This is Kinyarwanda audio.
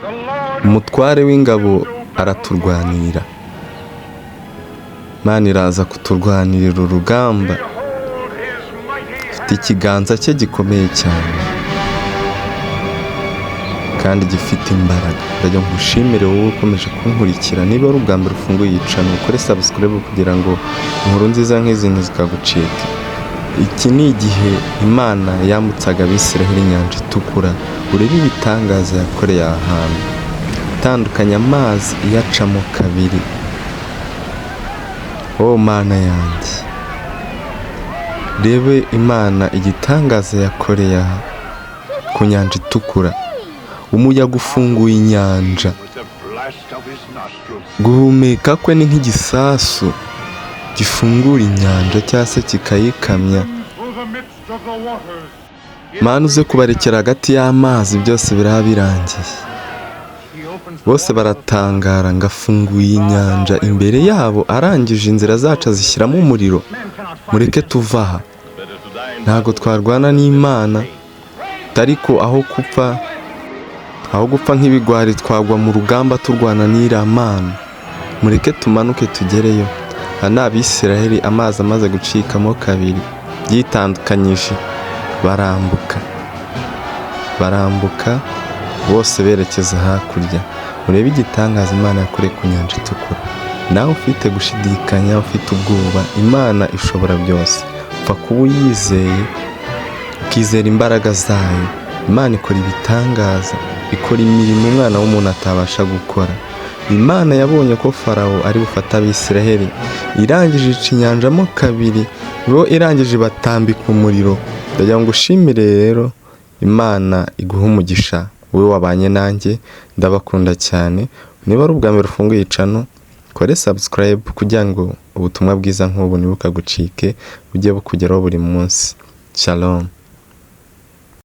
The Lord Umutware w'ingabo araturwanirira. Imana iraza kuturwanirira urugamba. Behold his mighty Afite ikiganza cye gikomeye cyane kandi gifite imbaraga. Ndagira ngo ngushimire wowe ukomeje kunkurikira. Niba ari ubwa mbere ufunguye iyi channel, ukore subscribe kugira ngo inkuru nziza nk'izi ntizikagucike. Iki ni igihe Imana yambutsaga Abisiraheli inyanja itukura. Urebe ibitangaza yakoreye aha hantu, itandukanya amazi iyacamo kabiri. O Mana yanjye, rebe Imana igitangaza yakoreye aha ku nyanja itukura. Umuyaga ufunguye inyanja. With the blast of his nostrils. Guhumeka kwe ni nk'igisasu gifungura inyanja cyangwa se kikayikamya. Through the midst of the waters. Mana, uze kubarekera hagati y'amazi, byose biraba birangiye. He opens the Bose baratangara ngo afunguye inyanja imbere yabo, arangije inzira zacu azishyiramo umuriro. Mureke tuva aha, ntabwo twarwana n'Imana. Ariko aho gupfa nk'ibigwari, twagwa mu rugamba turwana n'iriya Mana. Mureke tumanuke tugereyo. Aba ni Abisiraheli, amazi amaze gucikamo kabiri yitandukanyije, barambuka, barambuka bose berekeza hakurya. Urebe igitangaza Imana yakoreye ku nyanja itukura. Nawe ufite gushidikanya, ufite ubwoba, Imana ishobora byose. Upfa kuba uyizeye, ukizera imbaraga zayo. Imana ikora ibitangaza, ikora imirimo umwana w'umuntu atabasha gukora. Imana yabonye ko Farawo ari bufate Abisiraheli, irangije ica inyanja mo kabiri, bo irangije batambika umuriro. Ndagira ngo ushimire rero, Imana iguhe umugisha wowe wabanye nanjye. Ndabakunda cyane. Niba ari ubwa mbere ufunguye i channel, kore subscribe kugira ngo ubutumwa bwiza nk'ubu ntibukagucike, bujye bukugeraho buri munsi. Shalom.